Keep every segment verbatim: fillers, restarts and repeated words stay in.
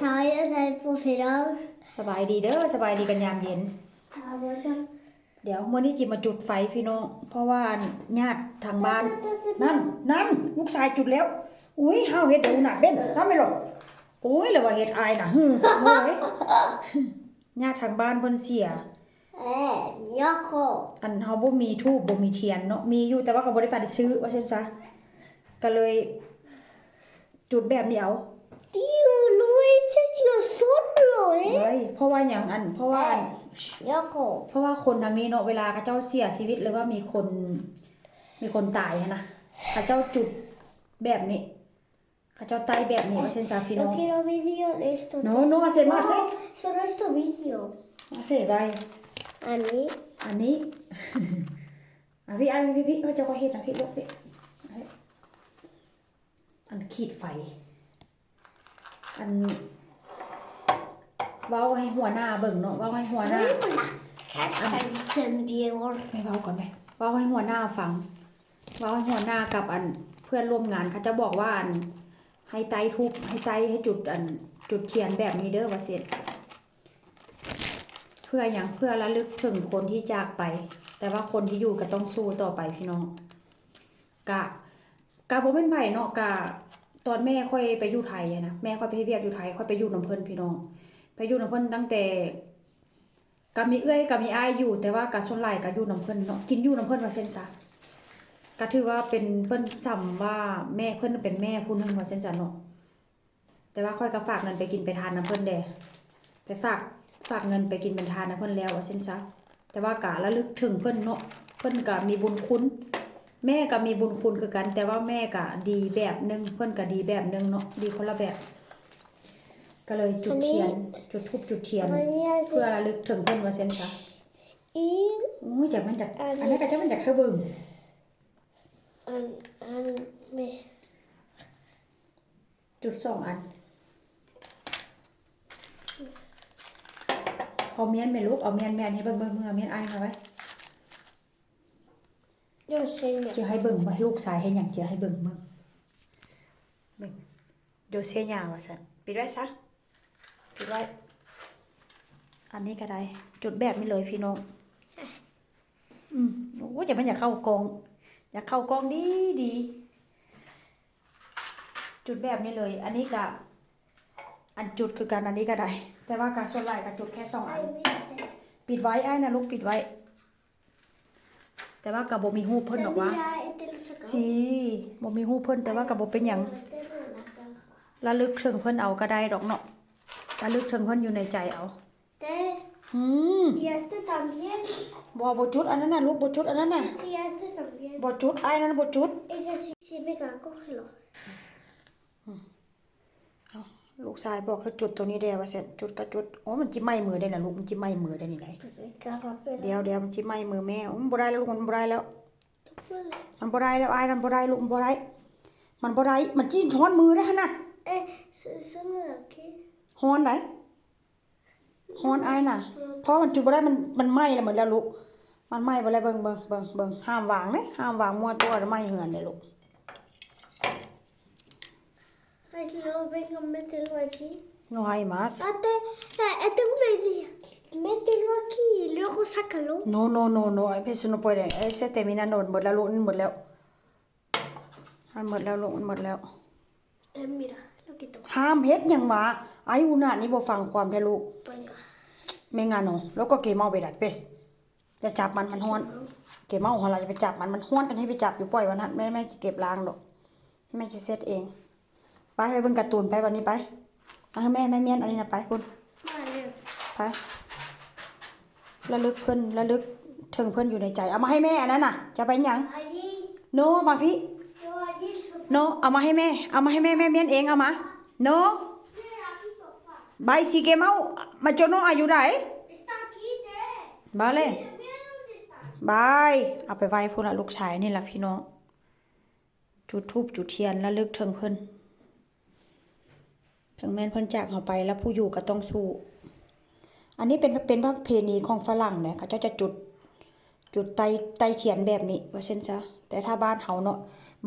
Hi, ihr seid von Federn. สบายดีเด้อ สบายดีกันยามเย็น เดี๋ยวมื้อนี้จิมาจุดไฟพี่น้อง เพราะว่าญาติทางบ้าน นั่น นั่น ลูกชายจุดแล้ว อุ้ยห้าวเฮ็ดเดี๋ยวน่ะเบ้นทำไมหรอ โอ้ยแล้วว่าเฮ็ดอายน่ะ หืมโอ้ย ญาติทางบ้านเพิ่นเสีย เอ๊ะยอโค อันเฮาบ่มีธูปบ่มีเทียนเนาะ มีอยู่แต่ว่าก็บ่ได้ไปซื้อว่าซั่นซะ ก็เลย จุดแบบนี้เอา Dio, Luigi, io solo, eh? ไว้เพราะว่าอย่างอัน เพราะว่าอัน ยอโค เพราะว่าคนทางนี้เนาะ เวลาเขาเจ้าเสียชีวิตหรือว่ามีคน มีคนตายหั้นนะ เขาเจ้าจุดแบบนี้ เขาเจ้าไต้แบบนี้ว่าซั่นซะพี่น้อง Io quiero video de esto. No, no, hace más, eh. Solo esto video. มาเสยไป อันนี้ อันนี้ อ่ะพี่ไอ้พี่พี่เขาเจ้าก็เห็นนะพี่ยกพี่ อันขีดไฟ อัน เว้าให้หัวหน้าเบิ่งเนาะ เว้าให้หัวหน้า Io la casa incendió. ไม่เว้าก่อนไหม เว้าให้หัวหน้าฟัง เว้าให้หัวหน้ากับอันเพื่อนร่วมงานเขาจะบอกว่าอัน ให้ไต้ธูป ให้ไต้ให้จุดอัน จุดเทียนแบบนี้เด้อว่าซั่น เพื่อหยัง เพื่อระลึกถึงคนที่จากไป แต่ว่าคนที่อยู่ก็ต้องสู้ต่อไปพี่น้อง กะ กะบ่เป็นไผเนาะ กะ ตอนแม่ค่อยไปอยู่ไทยอะนะ แม่ค่อยไปเฮ็ดเวียกอยู่ไทย ค่อยไปอยู่นำเพิ่นพี่น้อง ไปอยู่นำเพิ่นตั้งแต่ กะมีเอื้อยกะมีอ้ายอยู่ แต่ว่ากะส่วนหลายกะอยู่นำเพิ่นเนาะ กินอยู่นำเพิ่นว่าซั่นซะ กะถือว่าเป็นเพิ่นส่ำว่าแม่เพิ่นเป็นแม่ผู้หนึ่งว่าซั่นซะเนาะ แต่ว่าข้อยกะฝากเงินไปกินไปทานนำเพิ่นแด่ ไปฝาก ฝากเงินไปกินไปทานนำเพิ่นแล้วว่าซั่นซะ แต่ว่ากะระลึกถึงเพิ่นเนาะ เพิ่นกะมีบุญคุณ แม่กะมีบุญคุณคือกัน แต่ว่าแม่กะดีแบบหนึ่ง เพิ่นกะดีแบบหนึ่งเนาะ ดีคนละแบบ ก็เลยจุดเทียน จุดธูปจุดเทียน เพื่อระลึกถึงเพิ่นว่าซั่นซะ อี โอ้ยจักมันจัก อันนี้ก็จักมันจักให้เบิ่ง อันอันไม่ จุดสองอัน เอาเมียนแม่ลูก เอาเมียนแม่นให้เบิ่งเบิ่งเบิ่งเอาเมียนอ้ายมาไว้ โยเซนเนี่ย เจียให้เบิ่งไว้ลูกชายให้หยังเจียให้เบิ่งเบิ่งเบิ่งโยเซยาว่าซั่นปิดไว้ซะ ปิดไว้ อันนี้ก็ได้ จุดแบบนี้เลยพี่น้อง อืมโอ้ยแต่มันอยากเข้ากอง อยากเข้ากองดีดี จุดแบบนี้เลย อันนี้ก็ อันจุดคือกันอันนี้ก็ได้ แต่ว่ากะส่วนหลายกะจุดแค่สองอัน ปิดไว้อ้ายนะลูกปิดไว้ แต่ว่ากะบ่มีฮูปเพิ่นดอกวะ Mira, este lo sacó. สิบ่มีฮูปเพิ่นแต่ว่ากะบ่เป็นหยัง Meterlo en la caja. ระลึกถึงเพิ่นเอาก็ได้ดอกเนาะ ระลึกถึงเพิ่นอยู่ในใจเอา Te- อืม Y este también. บ่บ่จุดอันนั้นน่ะลูกบ่จุดอันนั้นน่ะ Y este también. บ่จุดอ้ายนั้นบ่จุด Es que sí, sí, venga, cógelo. เอ้าลูกชายบอกให้จุดตัวนี้แด่ว่าซั่นจุดก็จุดโอ้มันจิไหม้มือได้นะลูกมันจิไหม้มือได้นี่ได Venga, rápido. เดี๋ยวเดี๋ยวมันจิไหม้มือแม่โอ้มันบ่ได้แล้วลูกมันบ่ได้แล้ว Tú puedes. มันบ่ได้แล้วอ้ายมันบ่ได้ลูกมันบ่ได้ มันบ่ได้มันจิฮ้อนมือได้หั่นน่ะ Eh, se- solo de aquí. ฮ้อนไดฮ้อนอ้ายน่ะ เพราะมันจุดบ่ได้มันมันไหม้แล้วหมดแล้วลูก มันไหม้ไปแล้วเบิ่งเบิ่งเบิ่งเบิ่งห้ามวางเด้ห้ามวางมั่วตัวไหม้เฮือนเด้ลูก Ay, luego venga, mételo aquí. No hay más. Date, eh, eh, tengo una idea. Mételo aquí y luego sácalo. No no no no ไอ้เพชร no puede ไอ้เซเตมินาโนนหมดแล้วลูกมันหมดแล้วมันหมดแล้วลูกมันหมดแล้ว Eh, mira, lo quito. ห้ามเฮ็ดหยังวะไอ้อุนานี่บ่ฟังความแท้ลูก Venga. ไม่งานเนาะแล้วก็เกมเอาไปดัดเพชรอย่าจับมันมันฮ้อน เกมเอาของเราอย่าไปจับมันมันฮ้อนกันให้ไปจับอยู่ปล่อยวันนั้นแม่แม่จะเก็บล้างดอกแม่จะเซ็ตเอง ไปไปเบิ่งการ์ตูนไปวันนี้ไปเอาให้แม่แม่เมียนอันนี้นะไปคุณ Vale. ไประลึกเพิ่นระลึกถึงเพิ่นอยู่ในใจ เอามาให้แม่อันนั้นน่ะ จะไปหยัง Allí, โนมาพี่ yo allí, su- โนเอามาให้แม่ เอามาให้แม่แม่เมียนเองเอามาโน aquí, papá. บายสีเกมเอามาโจโนอายุได Está aquí, te. บายเลย Mira dónde está. บายเอาไปไหว้พุ่นละลูกชายนี่ละพี่น้อง จุดธูปจุดเทียนระลึกถึงเพิ่น ถึงแม้นเพิ่นจากเราไปแล้วผู้อยู่ก็ต้องสู้ อันนี้เป็นเป็นประเพณีของฝรั่งเนี่ยเขาเจ้าจะจุด จุดไต้ไต้เทียนแบบนี้ว่าเช่นซะแต่ถ้าบ้านเฮาเนาะ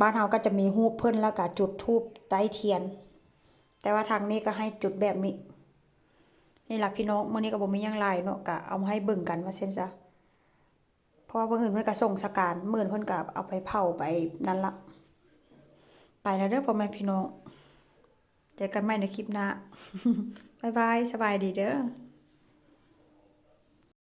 บ้านเฮาก็จะมีรูปเพิ่นแล้วก็จุดธูปไต้เทียน แต่ว่าทางนี้ก็ให้จุดแบบนี้ นี่ล่ะพี่น้อง มื้อนี้ก็บ่มีหยังหลายเนาะ ก็เอามาให้เบิ่งกันว่าซั่นซะ เพราะว่ามื้ออื่นเพิ่นก็ส่งสการ มื้ออื่นเพิ่นก็เอาไปเผาไปนั่นละ ไปแล้วเด้อพ่อแม่พี่น้อง เจอกันใหม่ในคลิปหน้า บ๊ายบาย สบายดีเด้อ